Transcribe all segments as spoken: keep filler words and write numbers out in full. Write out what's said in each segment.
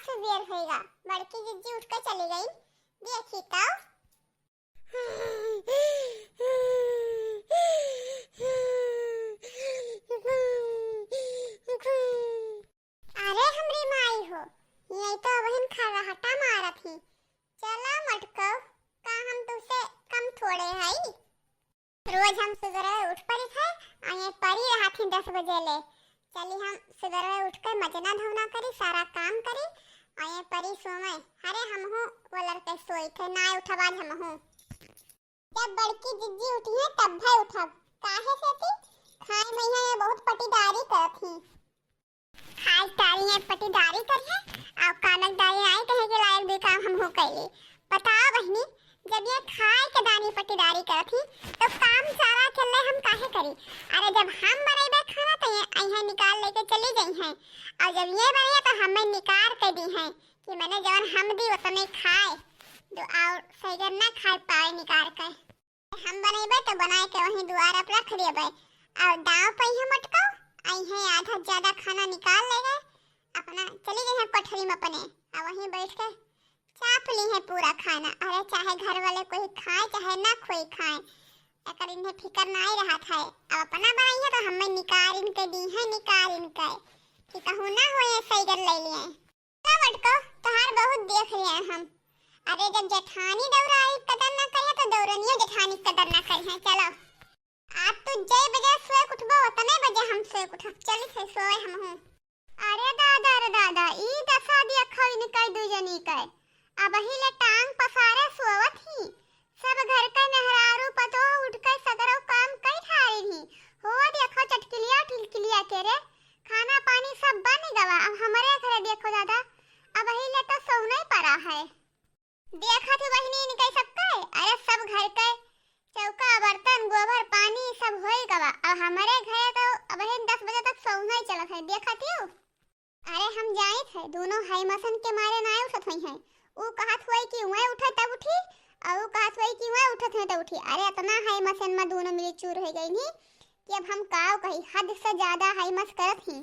सुबेर होइगा, बड़की जिज्जी उठ के चली गई। देखी तो। अरे हमरी माई हो, ये तो अबहिन खर्राटा मारत ही। चला मटकउ, का हम तुसे कम थोड़े हई? रोज हम सुबेरे उठ परित है, अउ ये परी रहत ही दस बजे ले। चली हम सुबेरे उठ के मजना धवना करी, सारा काम करी, अउ ये परी सोवे। अरे हमहू वलर के सोई थे, ना उठब आज हमहू। जब बड़की जिज्जी उठी है तब भाई उठब, काहे से ती खाए में है ये बहुत पटीदारी करत ही। खाए तारी है पटीदारी करी है, अउ कानक दाई आई कहे के लायक भी काम हमहू कैली। बताओ बहिनी, जब ये खाए के दानी पटीदारी करत ही, तो काम सारा अकेले हम काहे करी? अरे, जब हम बनइबे खाना, तो ये अइहें निकार लेके चली जइहें, अउ जब ये बनइहें, तो हमें निकार के दीहें कि मने जवन हम दी, उतने खाए, दो अउर सैगर ना खाए पाए निकार के। हम बनइबे, तो बनाए के वहीं दुआर पर रख देबे, अउ दाव पइहें मटकउ, अइहें आधा ज्यादा खाना निकार लेगे, अपना चली जइहें कोठरी में अपने, अउ वहीं बैठ के चाप लीहें पूरा खाना। अरे चाहे घर वाले कोई खाए चाहे ना कोई खाए, एकर इन्हें फिकर नाई रहत है। अब अपना बनाई है तो हमें निकारिन के दीहें, निकारिन के कि कहूँ ना होए सैगर ले लिए। चला मटकउ, तोहार बहुत देख लिए हम। अरे जब जेठानी दौराई कदर ना करिहे तो दौरनियो जेठानी कदर ना करिहे। चलो। आज तू जय बजे सोए के उठबो, उतने बजे हम सोए के उठब। चली थे सोए हमहू। अरे दादा रे दादा, ई दसा देखो इनके दुइ जनी के। अबही ले टांग पसारे सोवत ही। सब घर के मेहरारू पतोह उठ के सगरो काम कई ठारी ही। हो देखो चटकिलिया टिलकिलिया के रे, खाना पानी सब बन गवा। अब हमरे घरे देखो दादा, अबही ले तो सोने पड़ा है। देखत ही बहिनी इनके सबके, अरे सब घर के चौका, बर्तन, गोबर, पानी सब होई गवा। अब हमरे घरे तो अबहिन दस बजे तक सौना ही चलत है, देखत ही। अरे हम जाइत है, दोनों हाई मसन के मारे नाय उठत होई हैं। ऊ कहत होई कि उहें उठे तब उठी, अउ ऊ कहत होई कि उहें उठत हैं तब उठी। अरे अतना हाई मसन में दोनों मिली चूर हो गई नी कि अब हम काव कही, हद से ज्यादा हाई मस करत ही।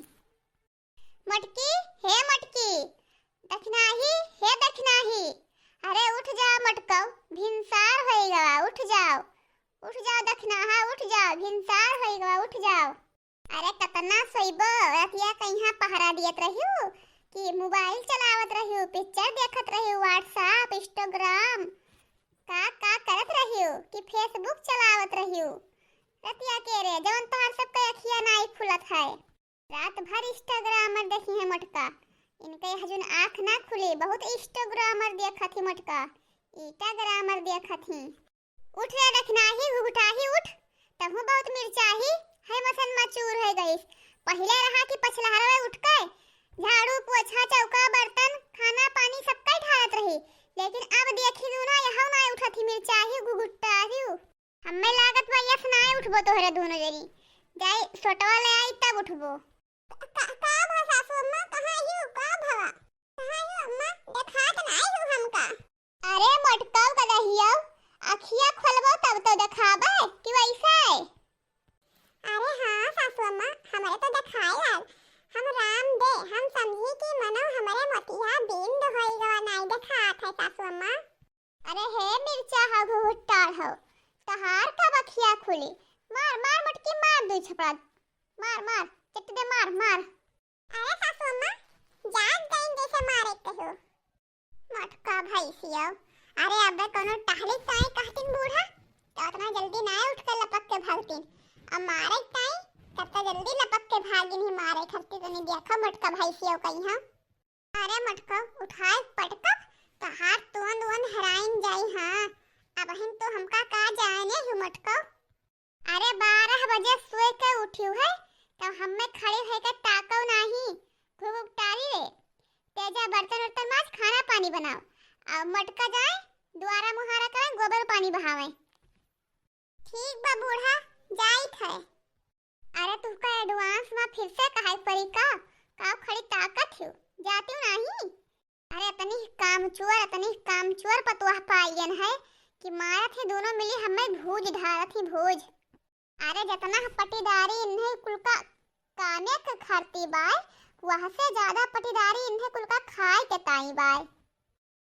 मटकी, हे मटकी, दखिनाही, हे दखिनाही, अरे उठ जाओ मटकउ, भिनसार होई गवा, उठ जाओ, उठ जाओ दखिनाहा, उठ जाओ, भिनसार होई गवा, उठ जाओ। अरे कतना सोइबो, रतिया कइहाँ पहरा दियत रहियो कि मोबाइल चलावत रहियो, पिक्चर देखत रहियो, WhatsApp, Instagram, का का करत रहियो कि Facebook चलावत रहियो। रतिया के रे, जवन तोहार सबके अखिया नाई खुलत है। रात भर Instagram देखी है मोटका। इनके हजुन आँख ना खुली, बहुत Instagram देखत ही मोटका, Instagram देखत ही। उठ रे दखिनाही, घुघुटाही उठ, तहूँ बहुत मिर्चाही, है मसन मचूर है गईस। पहिले रहा कि पछलहरवे उठ के झाड़ू, पोछा, चौका, बर्तन, खाना, पानी सब कई ढारत रही, लेकिन अब देखी दूना यहू ना उठत ही मिर्चाही, घुघुटाही। हम्मे लागत बा, यस नाय उठबो तोहरे दोनों जनी। जाई सोटवा ले आई तब उठबो। का, का भा सासू अम्मा, कहाँ ही हो, का भवा? कहाँ ही हो अम्मा, देखात नाय हो हमका। अरे मोटकऊ का दहियो, अखिया खोलबो तब तो देखाबे कि वैसे। अरे हाँ सासू अम्मा, हमरे तो देखाए आज। हम राम दे, हम समझी कि मनो हमरे मोतिया बिंद होई गवा, नाय देखात है सासू अम्मा। अरे हे मिर्चा हा घुघुट्टार हो, तहार का बखिया खुली। मार, मार मटकी मार दुई छपड़ा। मार, मार, चट्ट दे मार, मार। अरे सासू अम्मा, जाग गईन जैसे मारे कहो। मटका भैंसियो। अरे अबे कोनो टहली ताई कहतीन बूढ़ा, तो अतना जल्दी ना उठ के लपक के भागतीन। अब मारे ताई, तब तो जल्दी लपक के भागिन ही मारे खरती तनी देखो मटका भैंसियो कहीं हाँ। अरे मटकउ, उठाए पटकब, तहार तोंद ओंद हेराइन जाई, हाँ। अबहिन तो हमका का जाने हु मटकउ। अरे बारह बजे सोए के उठिउ है, तब हम्मे खड़ी होए के ताकउ नाही, खूब उपटारी रे। तेजा बर्तन उर्तन माज, खाना पानी बनाओ, अउ मटका जाए, दुआरा मुहारा करे, गोबर पानी बहावे। ठीक बा बूढ़ा, जाइत है। अरे तुहका advance मा फिर से कहाई परी का? का खड़ी ताकत हो? जातिउ नाही? अरे अतनी कामचोर, अतनी कामचोर पतोह पाइयन है कि मारत ही दोनों मिली हम्मे भूज ढारत ही भूज। अरे जतना पटीदारी इन्हें कुल का कामे के खरती बाय, वहसे ज्यादा पटीदारी इन्हें कुल का खाए के ताई बाय।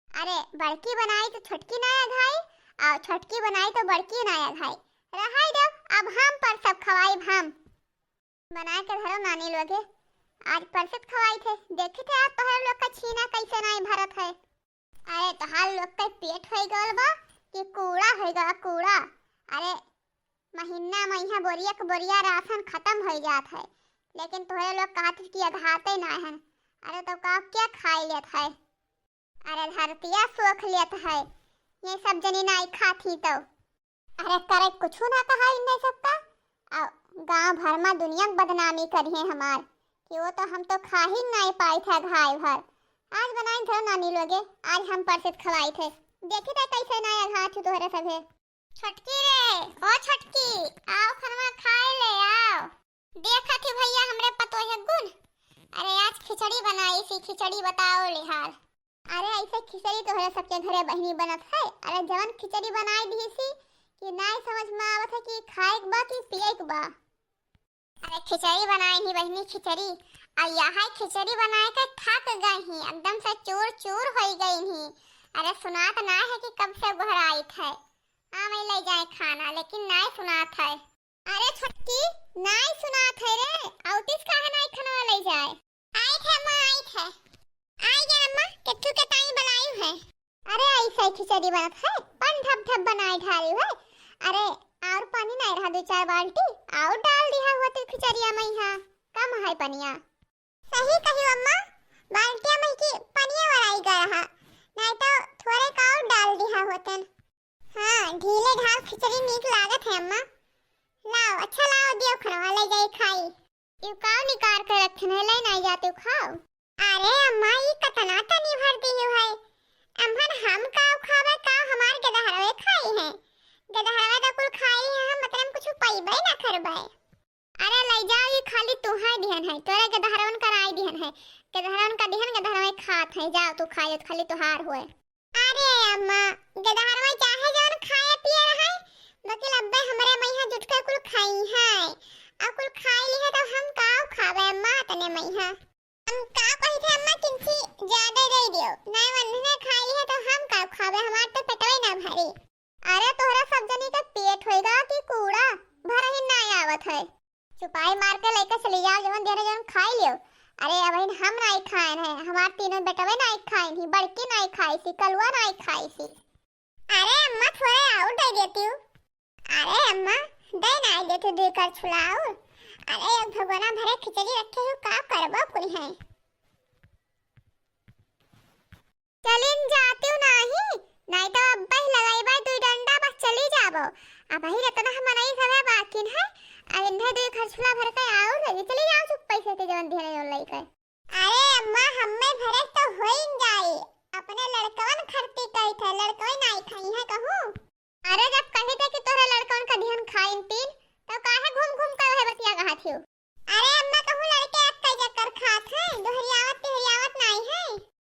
अरे, बड़की बनाई तो छोटकी ना अघाई, और छोटकी बनाई तो बड़की ना अघाई। रहाई देव, अब हम परसब खवाई हम। बनाए के धरो नानी लोगे, आज परसत खवाई थे। देखी थे आज तोहरे लोग का छीना कैसे नाई भरत है। अरे, तोहार लोग के पेट होई गल बा कि कूड़ा होई गल, कूड़ा। अरे, महीना में यहाँ बोरिया के बोरिया राशन खत्म होई जात है, लेकिन तोहरे लोग कहत कि अघाते ना हन। अरे, तो का क्या खाई लेत है? अरे, धरतिया सोख लेत है, ये सब जनी नाई खात ही तो। अरे, करे कुछु ना कहा इन्हें सबका, आ गांव भर में दुनिया के बदनामी करिए हमार कि वो तो हम तो खा ही नाई पाई थे घाय भर। आज बनाई थे नानी लोगे, आज हम परसित खवाई थे। देखी थे कैसे नाई अघात तोहरे सभे। छोटकी रे, ओ छोटकी, आओ खनवा खाए ले आओ। देखत ही भैया हमरे पतोहे गुण। अरे आज खिचड़ी बनाई सी, खिचड़ी बताओ लिहार। अरे ऐसे खिचड़ी तोहरे सबके घरे बहिनी बनत है। अरे जवन खिचड़ी बनाई दी सी कि नाई समझ में आवत है कि खाए के बा कि पिए के बा। अरे खिचड़ी बनाई ही बहिनी खिचड़ी। और यह खिचड़ी बनाए के थक गई ही, एकदम से चूर चूर हो गई ही। अरे सुनात ना है कि कब से गोहराइत है। आ मैं ले जाए खाना, लेकिन नाई सुनात है। अरे छोटकी, नाई सुनात है रे, औतिस काहे नाई खनवा ले जाए? आई थे अम्मा, आई थे। आई जा अम्मा, केथू के ताई बलायू है। अरे ऐसे खिचड़ी बनत है, पन ढप ढप बनाए ढारी है। अरे और पानी नाई रहा दो चार बाल्टी, और डाल दिया हुआ तू खिचड़िया में यहाँ, कम है पनिया। सही कही अम्मा, बाल्टिया में की पनिया वराई गया रहा, नाई तो थोड़े का और डाल दिया होतन। हाँ, ढीले ढाल खिचड़ी नीक लागत है अम्मा। लाओ, अच्छा लाओ, दियो खनवा, ले जाई खाई। यू काव निकार के रखिन है, ले नाई जाते खाओ। अरे अम्मा, ई कतना तनी भर दियो है। अम्हन हम काव खावे, काव हमार गदहरवे खाई है। गदहरवे तो कुल खाई है, हम मतलब कुछ पइबे ना करबे। अरे ले जाओ, ई खाली तुहाई दिहन है, तोरे गदहरवन का नाई दिहन है। गदहरवन का दिहन, गदहरवे खात है, जाओ तू खाए, खाली तुहार होए। अरे अम्मा, गदहरवा चाहे जवन खाए पिए रहे, बकिल अब्बे हमरे मइहा जुट के कुल खाई है। आ कुल खाई ली है तो हम काव खावे अम्मा तने मइहा। हम का कही थे अम्मा, किंची ज्यादा दे दियो। नाई वन्हने खाई ली है तो हम काव खावे, हमार तो पेटवे ना भरी। अरे तोहरा सब जनी के पेट होएगा कि कूड़ा, भरही नाई आवत है। चुपाई मार के लेके चली जाओ, जवन देरे जवन खाई लियो। अरे अबहिन हम नाई खाएन है, हमार तीनों बेटवे नाई खाएन ही, बड़की नाई खाई सी, कलुआ नाई खाई सी। अरे अम्मा थोड़े और दे देती हूँ। अरे अम्मा दे नाई देती दो करछुला और। अरे एक भगोना भरे खिचड़ी रखे हूँ, का करबो कुल है। चलिन जातिउ नाही, नाई तो अब्बे ही लगाइबे दुई डंडा, बस चली जाबो। अबही रतना मनई सभे बाकिन है, अब इन्हें दुई खरछुला भर के आउर लगी, चली जाओ चुप पैसे के जवन दिहने जवन लइके। अरे अम्मा, हम्मे भरे तो होइन जाई, अपने लड़कवन खरती कही थे, लड़कवे नाई खाई है कहूँ। अरे जब कही थे कि तोहरे लड़कवन का दिहन खाइन पीन, तो काहे घूम घूम कर वह बतिया कहा थियो? अरे अम्मा, कहूँ लड़के अक्का जक्कर खात है, दोहरियावत तिहरियावत नाई है।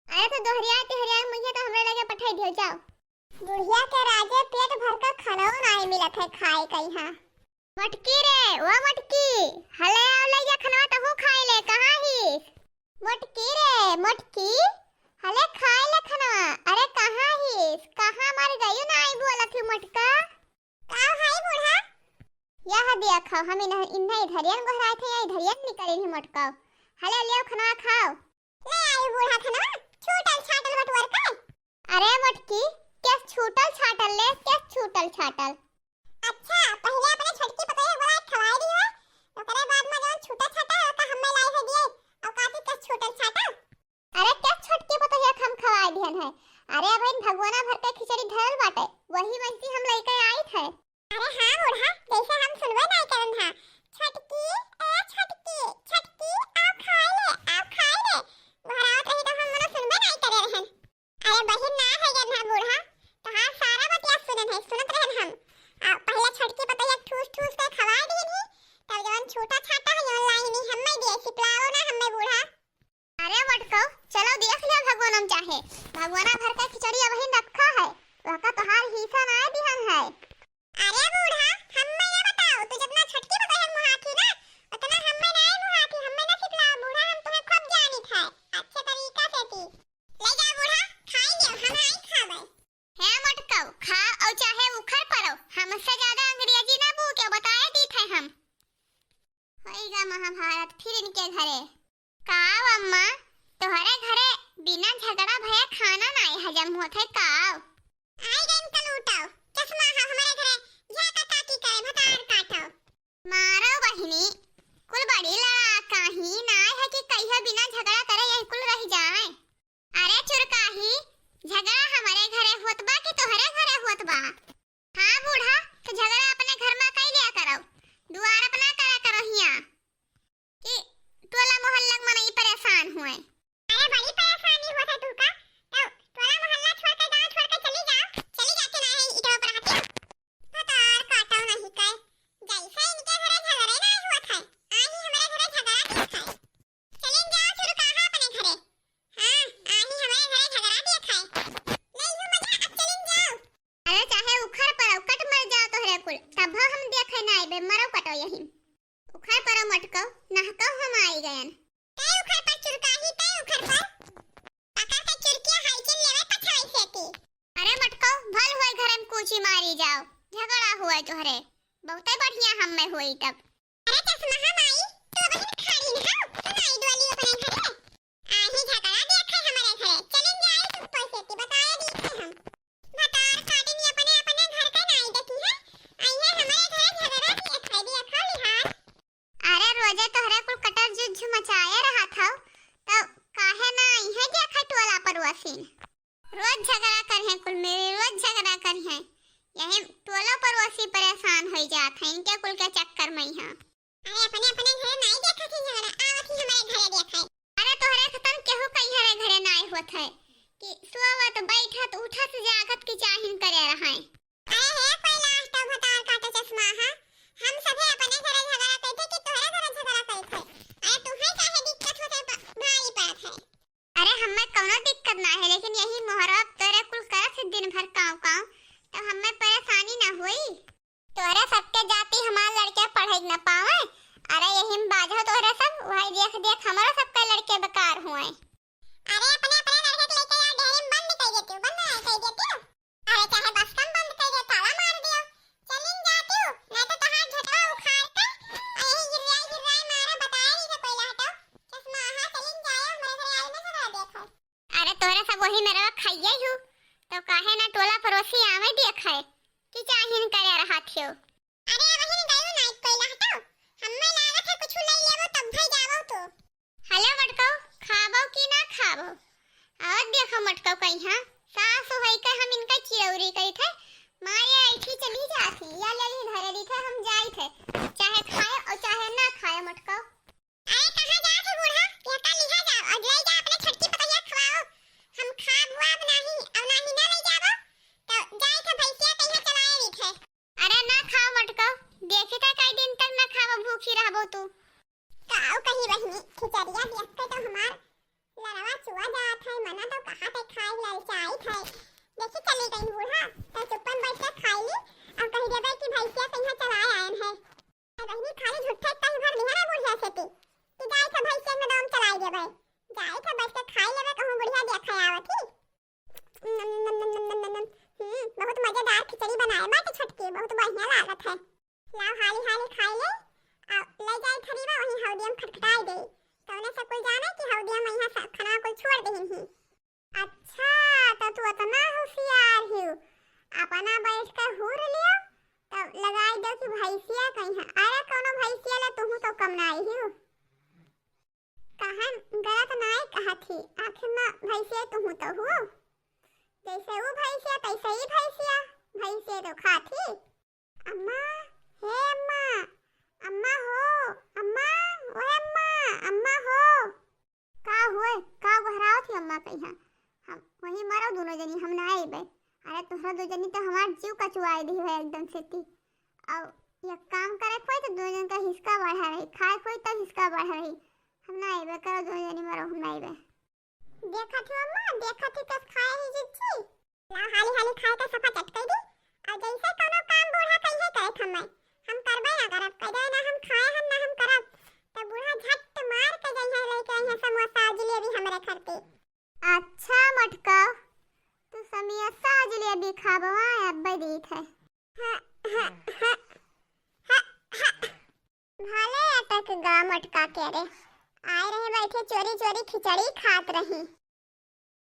अरे तो दोहरिया तिहरिया मुझे तो हमरे लगे पठाई दियो, जाओ। बुढ़िया के राजे पेट भर का खाना नाई मिलत है खाए कहीं। मोटकी रे, ओ मोटकी, हले आओ ले जा खनवा तहू खाए ले, कहाँ ही? मोटकी रे, मोटकी, हले खाए ले खनवा। अरे कहाँ ही? कहाँ मर गयू नाई बोलत ही मोटका? का भाई बूढ़ा? यह देखो, हम इन्ह-, इन्हें इधरियन गोहराए थे, या इधरियन निकले ही मोटकाओ। हले लियो खनवा खाओ। ले आई बूढ़ा खनवा, छूटल छाटल बटुअर के। अरे मोटकी, केस छूटल छाटल ले, केस छूटल छाटल। अच्छा, पहिले अपने छोटकी पतोहिया बोला खवाई दी हो, ओकरे बाद में जौन छूटा छाटा ओका हम्मे लाई है दिए, और काटी केस छूटल छाटल। अरे क्या छोटकी पतोहिया के हम खवाए दिहन है? अरे अबहिन भगोना भर के खिचड़ी धरल बाटे, वही में से हम लइके आइत है। अरे हाँ बूढ़ा, जैसे हम सुनबे नहीं करन हा, छोटकी, ए छोटकी, छोटकी, आओ खाए ले, आओ खाए ले। गोहरावत रही तो हम मनो सुनबे नहीं करे रहन। अरे बहिन ना है ये ना बूढ़ा, तोहार सारा बतिया सुनन है, सुनत रहन हम। आ, पहले छोटकी पतोहिया ठूस अरे, काव अम्मा, तोहरे घरे बिना झगड़ा भये खाना नाई हजम होत है काव? आई गइन कलूटव, चश्मा हा हमरे घरे, झा का काटी करे, भतार काटव। मारो बहिनी, कुल बड़ी लड़ाका ही, नाई है कि कहियो बिना झगड़ा करे यही कुल रह जाए। अरे चुरकाही, झगड़ा हमरे घरे होत बा कि तोहरे घरे होत बा? हाँ बूढ़ा, तो झगड़ा अपने घर मा कई लिया करो, दुआर अपना करा करो हियाँ, कि टोला मोहल्ला के मनई परेशान हुए। अरे बड़ी परेशानी होत है तुहका, तो टोला मोहल्ला छोड़ के, गाँव छोड़ के चली जाओ, चली जाके ना है इटवा पर हटियो। भतार काटो नहीं कहे, जैसे इनके घरे झगड़े ना होत है, आही हमरे घरे झगड़ा होत है। चलिन जाओ चुरकाहा अपने घरे। हाँ, आही हमरे घरे झगड़ा देखाए। ले लू मजा, अब चलिन जाओ। अरे चाहे उखड़ पड़ो, कट मर जाओ तोहरे कुल, तब हम देखे ना आइबे, मरो कटो यही। उखड़ पड़ो मटको, नहको हम आई गयन। तै उखड़ पर चुरकाही, तै उखड़ पर। पकड़ के चुरकिया हाइचिन लेवे पछाई से ती। अरे मटको, भल होए घरे में कूची मारी जाओ, झगड़ा हुए तोहरे, बहुते बढ़िया हम में होई तब। अरे चश्मा हा माई, तू अबहिन खाड़ी न हौ, तू नाई डोली अपने घरे। आही झगड़ा देखे हमरे घरे, चलिन जाई तू पैसे की बताए दी थे हम। भतार काटिन अपने, अपने घर के नाई देखी है, आई है हमरे घरे झगड़ा देखे, देखो लिहार। अरे रोजे तोहरे कुल कटर जुझ मचाए रहत हौ, तो काहे ना आई है देखे टोला पड़ोसिन। रोज झगड़ा करिहैं कुल मेरे, रोज झगड़ा करिहैं। यही टोलो पड़ोसी परेशान होई जात हैं इनके कुल के चक्कर में यहाँ। अरे अपने अपने घरे नाई देखत ही झगड़ा, आवत ही हमरे घरे देखै। अरे तोहरे खतन केहू कहीं हरे घरे नाई होत है कि सोवत बैठत उठत जागत की चाहिन करे रहै। अरे हे कोई लास्ट भतार काटो चश्मा हा, हम सभे अपने घरे झगड़ा करते कि तोहरे घरे झगड़ा करते? अरे तुम्हें काहे दिक्कत होत है, प-, भारी पड़त है। अरे हमें कौनो दिक्कत ना है, लेकिन यही मोहरवा तोरे कुल करत है दिन भर काव काव, तब हमें परेशानी ना होई। तोरे सबके जाति हमार लड़के पढ़े न पावे। अरे यही में बाझो तोरे सब, वही देख देख हमरो सबके लड़के बेकार हुए। अरे अपने अपने लड़के के लेके यार डेहरी में बंद कर देती हूँ, बंद कर देती हूँ। अरे चाहे बस कम बंद कर दे, ताला मार दियो, चलिन जाती हूँ, नहीं तो तोहार झोटवा उखाड़ के यही गिर्राई गिर्राई मारा, बताया नहीं था कोई हटो। चश्मा हा चलिन जाए, हमारे घर आई में झगड़ा देखो। अरे तोहरे सब वही मेरा खाइए हूँ, तो काहे ना टोला पड़ोसी आवे देखे कि चाहिन करे रहा थियो। अरे वही गयो ना कोई हटो, हमें लागत है कुछ ले लेबो तब भाई जाबो तो। हेलो मटको, खाबो कि ना खाबो? और देखो मटको कहीं हाँ, सास होई के हम इनका चिरौरी कही थे, मारे ऐठी चली जाती, या ले ली धरे ली थे, हम जाई थे, चाहे खाए और चाहे ना खाए मटको। अरे कहाँ जात है बूढ़ा? यहका लिहा जाओ और ले जा अपने छोटकी पतैया खवाओ। हम खाब वाब नाही, और नाही ना ले जाबो, तो जाई थे भैंसिया कहीं चलाए ली थे। अरे ना खाओ मटको, देखी था कई दिन तक ना खाबो, भूखी रहबो तू। काऊ कही बहिनी, खिचड़िया देख के तो हमार लरवा चुआ जात है, मना तो कहा थे खाए ललचाई थे। देखी चली गई बूढ़ा, तो चुप्पन बैठ के खाई ली, अब कही देबे कि भैंसिया कहीं चलाए आयन है। ए बहिनी, खाली झूठे कहीं भर लिहा ना बुढ़िया से ती, कि जाई थे भैंसिया में दम चलाई देबे, जाई थे बैठ के खाई लेबे, कहूँ बुढ़िया देखे आवत ही। नम, नम, नम, नम, नम, नम, नम। हम्म, बहुत मजेदार खिचड़ी बनाए बाटे छोटकी, बहुत बढ़िया लागत है। लाओ हाली हाली खाई ले, आ ले जाई थरीबा वहीं हौदिया में खटखटाई दे। तौने से कुल जाने कि हौदिया में यहाँ स-, खाना कुल छोड़ देहिन ही। अच्छा, तो तू इतना होशियार हियो, अपना बैठ के हूर लियो, तब लगाई दो कि भैंसिया कहीं है। अरे कोनो भैंसिया ले, तुहू तो कम ना आई हियो। कहन गलत नाय कहत ही, आखिर में भैंसिया तुहू तो हुओ। जैसे वो भैंसिया, तैसे ही भैंसिया, भैंसिया तो खात ही। अम्मा, हे अम्मा, अम्मा हो, अम्मा, ओए अम्मा, अम्मा हो। का हुए, का गोहरावत ही अम्मा कहिया? हम वहीं मरो दोनों जनी, हम ना आइबे। अरे तोहरा दो जनी तो हमार जीव कचुआई दी है एकदम से ती। अब एक काम करे कोई तो दो जन का हिसका बढ़ा रही, खाए कोई तो हिसका बढ़ा रही। हम ना आइबे, करो दो जनी मरो, हम ना आइबे। देखत हो अम्मा, देखत ही कस खाए ही जिज्जी। लाओ हाली हाली खाए के सफा चट कर दी। और जैसे कोनो काम बूढ़ा कहिए करे हमें, हम करबे ना करब, कह दे ना हम खाए हम ना हम करब। तो बूढ़ा झट मार के जइहे लेके अइहे समोसा और जिलेबी हमरे खरते। अच्छा मटका, तू समोसा और जिलेबी खाबवा, अब्बे दीत है। हाँ, हाँ, हाँ, हाँ, हाँ। भले अटक गा मटका के रे, आए रहे बैठे चोरी चोरी खिचड़ी खात रही।